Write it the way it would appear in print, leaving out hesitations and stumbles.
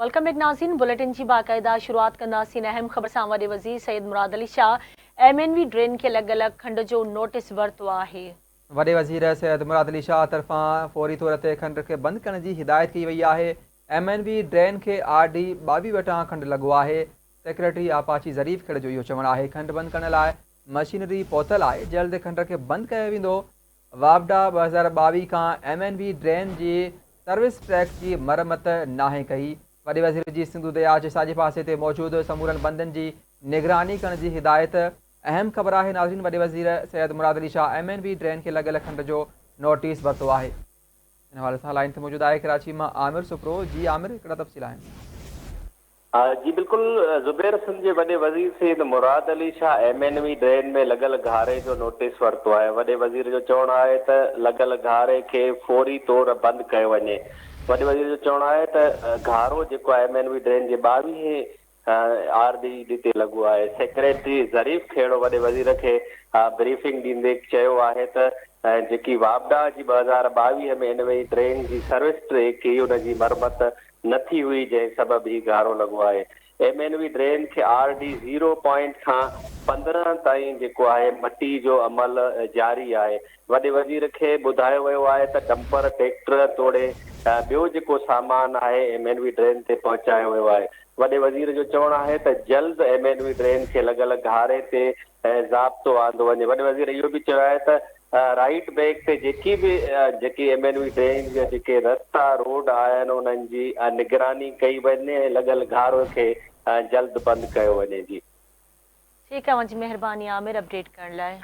Welcome back ناظرين bulletin جي باقاعده شروعات ڪنداسين اهم خبر سان وڏي وزير Syed Murad Ali Shah M N V drain کي لڳل کنڊ جو نوٽيس ورتو آهي. وڏي وزير سيد مراد علي شاهه طرفان فوري طور تي کنڊ کي بند ڪرڻ جي هدايت ڪئي وئي آهي، ايم اين وي ڊرين کي آر ڊي 22 وٽان کنڊ لڳو آهي، سيڪريٽري آبپاشي ظريف کهڙي جو اهو چوڻ آهي کنڊ بند ڪرڻ لاء مشينري پهتل آهي، جلد کنڊ کي بند ڪيو ويندو، واپڊا 2022 کان ايم اين وي ڊرين جي سروس ٽريڪ جي مرمت ناهي ڪئي، وڏي وزير جي سنڌو درياء جي ساڄي پاسي تي موجود سمورن بندن جي نگراني ڪرڻ جي هدايت، اهم خبر آهي ناظرين وڏي وزير Syed Murad Ali Shah M N V drain کي لڳل کنڊ جو نوٽيس ورتو آهي. ان حوالي سان لائين تي موجود آهي ڪراچي مان عامر سپرو، جي عامر ڪهڙا تفصيل آهن. جي بلڪل زبير سنڌ جي وڏي وزير Syed Murad Ali Shah M N V drain ۾ لڳل گهاري جو نوٽيس ورتو آهي وڏي وزير جو چوڻ آهي ته لڳل گهاري کي فوري طور بند ڪيو وڃي وڏي وزير جو چوڻ آهي ته گهارو جيڪو آهي ايم اين وي ڊرين جي ٻاويهين آر ڊي ڊي تي لڳو آهي سيڪريٽري ظريف کهڙو وڏي وزير کي بريفنگ ڏيندي چيو آهي ته جيڪي واپڊا جي 2022 ۾ اين وي ڊرين جي سروس ٽريڪ هئي ان جي مرمت نه ٿي هئي جنهن سبب هي گهارو لڳو آهي. ايم اين وي ڊرين کي آر ڊي زيرو پوائنٽ کان 15 تائين جيڪو آهي مٽي جو عمل جاري آهي. وڏي وزير کي ٻڌايو ويو آهي ته ڊمپر، ٽيڪٽر توڙي ٻيو جيڪو سامان آهي ايم اين وي ڊرين تي پهچايو ويو آهي. وڏي وزير جو چوڻ آهي ته جلد ايم اين وي ڊرين کي لڳل گهاري تي ضابطو آندو وڃي. وڏي وزير اهو به چيو آهي ته رائيٽ بيڪ تي جيڪي به جيڪي ايم اين وي ڊرين جا جيڪي رستا روڊ آهن انهن جي نگراني ڪئي وڃي ۽ لڳل گهارو کي جلد بند ڪيو وڃي جي. ٺيڪ آ اوهان جي مهرباني عامر اپڊيٽ ڪرڻ لاء.